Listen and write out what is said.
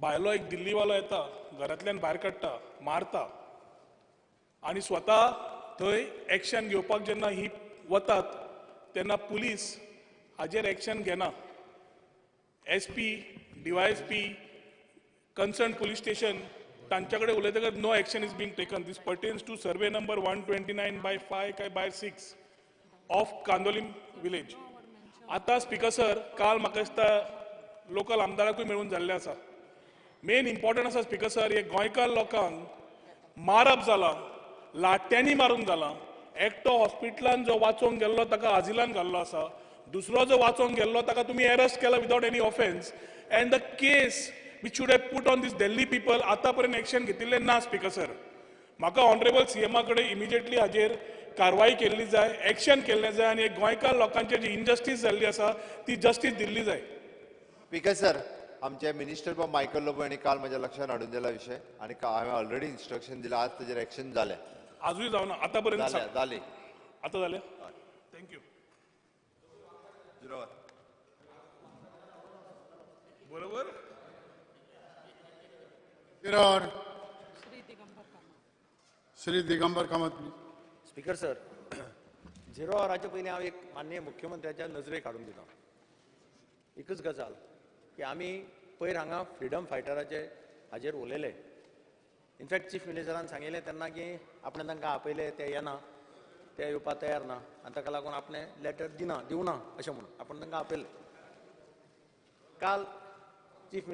भायलो एक दिल्लीवालो येता, घरांतल्यान भायर काडटा, मारता आनी स्वता थंय एक्शन घेवपाक जेन्ना ही वतात तेन्ना पुलीस हाजेर एक्शन घेना. SP, DySP, concern police station तांच्या कडेन उलयतकच no action is being taken. This pertains to survey number 129/5 काय /6 ऑफ कांदोलीम विलेज. आतां स्पीकर सर, काल म्हाका दिसता लोकल आमदाराकूय मेळून जाल्लें आसा. मेन इम्पॉर्टंट आसा स्पीकर सर, हे गोंयकार लोकांक मारप जालां, लाट्यांनी मारून जालां. एकटो हॉस्पिटलान जो वाचोवंक गेल्लो ताका आजिलान घाल्लो आसा, दुसरो जो वाचोवंक गेल्लो ताका तुमी अरेस्ट केला without any offence. And the case which should have put on this Delhi people आतां पर्यंत एक्शन घेतिल्लें ना स्पीकर सर. म्हाका ऑनरेबल सीएमा कडेन इमिजिएटली हाजेर कारवाई केल्ली जाय, एक्शन केल्लें जाय आनी गोंयकार लोकांचेर जी इनजस्टीस जाल्ली आसा ती जस्टीस दिल्ली जाय. स्पीकर सर, आमचे मिनिस्टर बाब मायकल लोबो हांणी काल म्हज्या लक्षात हाडून दिला विशय आनी हांवें ऑलरेडी इन्स्ट्रक्शन दिलां, आज ताजेर एक्शन जालें. आजूय जावना आतां पर्यंत? जालें, आतां जालें. Thank you. बरोबर. Shri Digambar Kamat. Speaker sir, 0 आवराच्या पयलीं हांव एक माननीय मुख्यमंत्र्याच्या नजरेक हाडून दिता एकच गजाल की आमी पयर हांगा फ्रिडम फायटराचे हाजेर उलयले. इनफॅक्ट चीफ मिनिस्टरान सांगिल्लें तेन्ना की आपणें तांकां आपयले, ते येना, ते येवपाक तयार ना आनी ताका लागून आपणें लेटर दिना, दिवना अशें म्हणून आपण तांकां आपयलें. काल